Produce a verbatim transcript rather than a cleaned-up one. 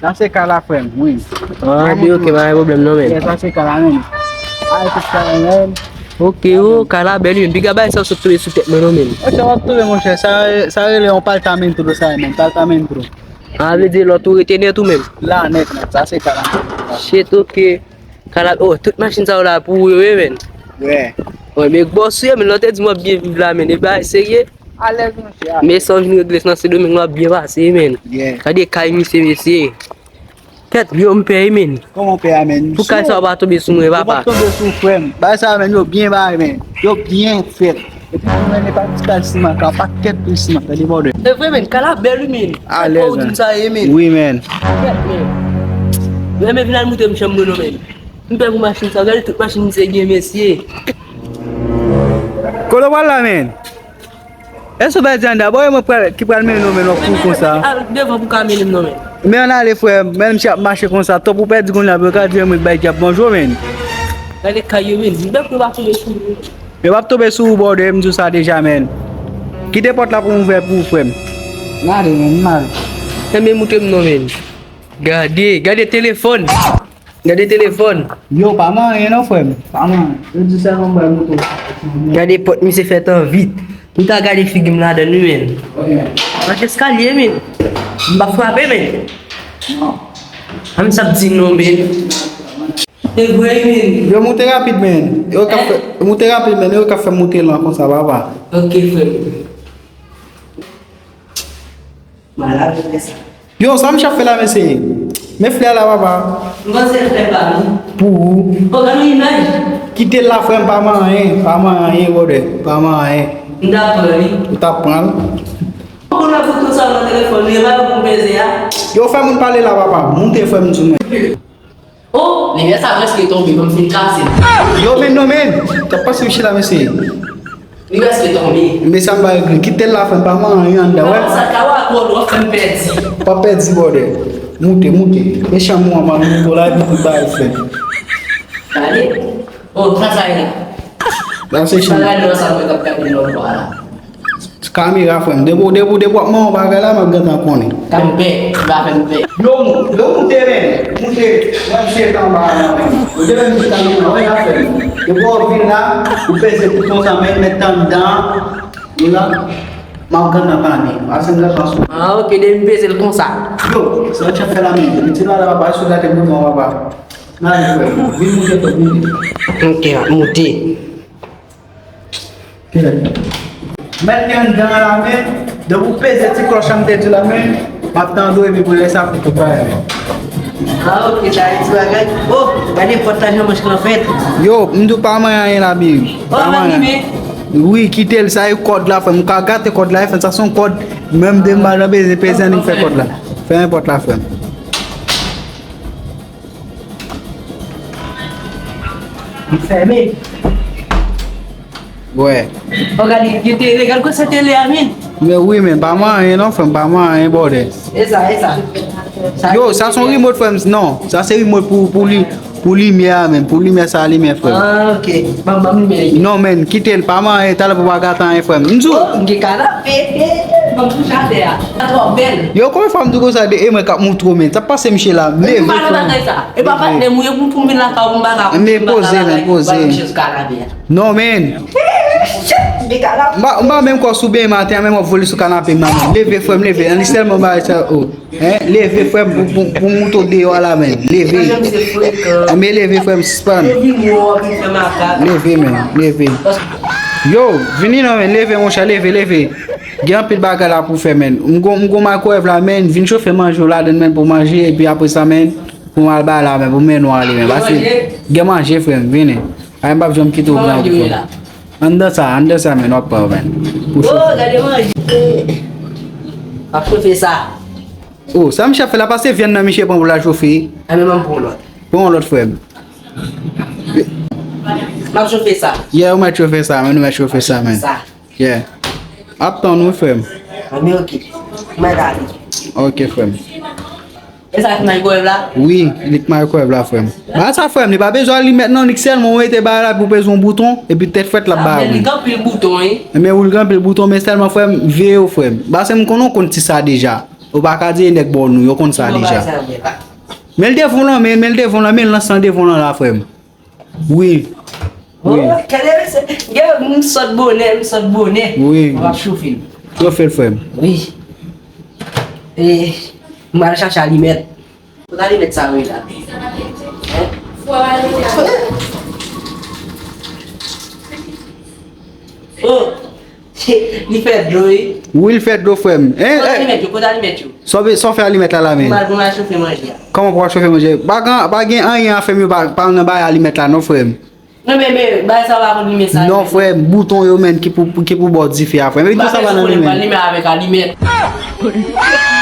Sa se ka la, frè m, wi. Ah, bi, ok, pa gen pwoblèm non, men. Yeah, sa se ka la, men. Ay, tout ka la, men. Ok, o, ka la bèl, wi. Piga bay sa sot tonbe sou tèt mwen non, men. Monchè, w ap tonbe, monchè. Sa, sa rele yon palta mentro, sa, men. Palta mentro. Ah, vle di lòt ou rete nèt ou menm? La, nèt, nèt. Sa se ka la, men. Shit, ok. Ka la, oh, tout machin sa yo la pou ou yo, wi, men. Yeah. Wi, men bòs ou ye, men lòt te di m w ap byen viv la, men. E bagay serye. Alèz, monchè, alèz. Men sa w vin regle nan Sendomeng la, w ap byen pase, men. Yeah. Gade kay misye, mesye. Kèt, yo, m pè, men. Kòman w pè a, men? Pou kay sa yo pa tonbe sou mwen, papa. Yo p ap tonbe sou ou, frè m. Bagay sa yo, men, yo byen bay, men. Yo byen fèt. Epi, mwen, men, e pa ti kay siman, ka, pakèt pil siman, gade bòdè. E vre, men, kay la bèl, wi, men. Alèz, men. Ou di m sa ye, men. Wi, men. Kèt, men. Mwen, men, vin al moute m chanm mwen, non, men. M pè pou machin sa, gade tout machin misye gen, mesye. Kote w pral la, men? Èske w pa di anndan? Bon, e mwen pral, ki pral mennen w, men, w ap kouri konsa. Al devan pou ka mennen m non, men. Men ann ale, frè m. Men misye ap mache konsa. Twòp ou pèdi kounye a, pou yo ka di mwen bay dyab bonjou, men. Gade kay yo, men. Bèk yo pa tonbe sou yo. Yo p ap tonbe sou ou, bòdè, m di w sa deja, men. Kite pòt la pou m ouvè pou ou, frè m. Gade, men, m mal. Enben, moute m non, men. Gade, gade telefòn. Gade telefòn. Yo, pa manyen non, frè m. Pa manyen. Yo di sèlman m bay moto. Gade pòt misye fèt an vit. Ou ta gade figi m ladan l, wi, men. Ok. Mache eskalye, men. M pa frape, men. Non. A m sa ap di non, men. E vre, men. Yo moute rapid, men. Yo ka fè, moute rapid, men. Yo ka fè moute lan konsa, papa. Ok, frè m. Malad, frè sa. Yo, sa misye ap fè la, mesye? Men flè la, papa. M panse l fè pa nou. Pou ou. O, gade yon imaj. Kite l la, frè m, pa manyen, pa manyen, brother, pa manyen. M t ap pran li. Ou t ap pran l? Ou konn wè bouton sa nan telefòn li, e pa pou m peze a. Yo, fè moun pale la, papa. Moute, frè m, sou mwen. Oh, limyè sa prèske tonbe, ban m fin kase l. Yo, men non, men. T ap pase misye la, mesye. Li prèske tonbe. Men sa m pa regle. Kite l la, frè m, pa manyen anndan, wè. Sa ka w a twò, w ap fè m pèdi. W ap pèdi, brother. Moute, moute. Men chanm ou an, man, moute la, epi tout bagay, frè m. Gade. Oh, sa sa ye la. La, se chanm. Sa gade nan sa mwen t ap gade lòt bò a la. Kamera, frè m. Depi, depi, depi w ap manyen bagay la, m ap gentan konnen. Fè m pè, pa fè m pè. Yo, yo moute, men. Moute, mwen se t anba la, men. Yo te menm di kamera, wè, la, frè m. Depi w vin la, ou peze bouton sa, men, mèt anndan. Ou la, m ap gentan pale. Pase m gentan sou. Ah, ok, depi m peze l konsa. Yo, sa w t ap fè la, men. Depi ti la, la, papa, si w gate bouton, papa. N ale, frè m. Vin moute, frè m, moute. Ok, m ap moute. Mèt gen dan la men, depi w peze ti klòch la m te di la men, m ap tande w epi pou lè sa pou tout bagay. Ah, ok, sa e ti bagay. Oh, gade pòt la jan manch lan fèt. Yo, m di w pa manyen anyen la, Bibi. Oh, pa manyen. Wi, kite l, sa e kòd la, frè m. Ou ka gate kòd la, e frè m, sa se yon kòd. Menm de m pa nan peze, peze annik fè kòd la. Fèmen pòt la, frè m. Fèmen. Wè. Oh, gade, yo te ilegal konsa te le a, men. Men wi, men pa manyen non, frè m, pa manyen, brother. E sa, e sa. Yo, sa se yon remote, frè m. Non, sa se remote pou, pou li, pou limyè a, men. Pou limyè sa, limyè, frè m. Ah, ok. Ban m, ban m limyè. Non, men, kite l, pa manyen, talè pou pa gate anyen, frè m. M di w. Oh, m gen kanape. Ban m touche atè a. Sa twò bèl. Yo, konbyen fwa m di w konsa de, e mwen k ap moutre w, men. Sa pase misye la. Leve, frè m. E pa patnè m ou ye pou, pou m vin lakay ou, pou m pa ka. Men poze, men, poze. Non, men. M pa, m pa menm kwè si w benyen maten an, menm w ap vole sou kanape m nan, men. Leve, frè m, leve. Ann li sèlman bagay sa, oh. Hein? Leve, frè m, pou, pou, pou m moute w deyò a la, men. Leve. Men leve, frè m, sispann. Leve, men, leve. Yo, vini non, men. Leve, monchè, leve, leve. Gen anpil bagay la pou fè, men. M gon, m gon microwave la, men. Vin chofe manje w ladann, men, pou manje. Epi apre sa, men, pou m al bay la, men, pou mennen w ale, men. Pase gen manje, frè m, vini. Ay, m p ap janm kite w gran pou fè. Anndan sa, anndan sa, men, w ap pran, men. Pou chofe. Oh, gade manje. M ap chofe sa. Oh, sa misye ap fè la, pase vyann nan misye pran pou l al chofe. Anben, ban m pran yon lòt. Pran yon lòt, frè m. M ap chofe sa. Yeah, ou mèt chofe sa, men, ou mèt chofe sa, men. Sa. Yeah. Ap tann ou, frè m. Anben, ok. Mwen ale. Ok, frè m. E sa k microwave la? Wi, li k microwave la, frè m. Ba sa, frè m, li pa bezwen alimèt non, li k sèlman ou mete bagay la pou peze yon bouton, epi tèt frèt l ap bay ou. Li gen anpil bouton, wi. Enben, wi, li gen anpil bouton, men sèlman, frè m, veye w, frè m. Pase m konnen w konn ti sa deja. Ou pa ka di e nèg ba w nou, yo konn sa deja. Men l devan w lan men, men l devan w lan men, lans lan devan w lan la, frè m. Wi. Wi. Gade, m sot bonè, m sot bonè. Wi. M ap chofe l. Chofe l, frè m. Wi. E, m al chache alimèt. Kote alimèt sa yo ye la? Oh, li fè dlo, wi. Wi, l fè dlo, frè m. Kote alimèt yo? Kote alimèt yo? Sa w fè alimèt la la men? M al, m al chofe manje a. Kòman pou w al chofe manje? Pa gen, pa gen anyen a fè m yo pa, pa nan bay alimèt la non, frè m. Non, men, men, bagay sa yo pa konn limen sa. Non, frè m, bouton yo menm ki pou, ki pou ba w dife a, frè m. Epi tou sa pa nan limen. Limen avèk alimèt.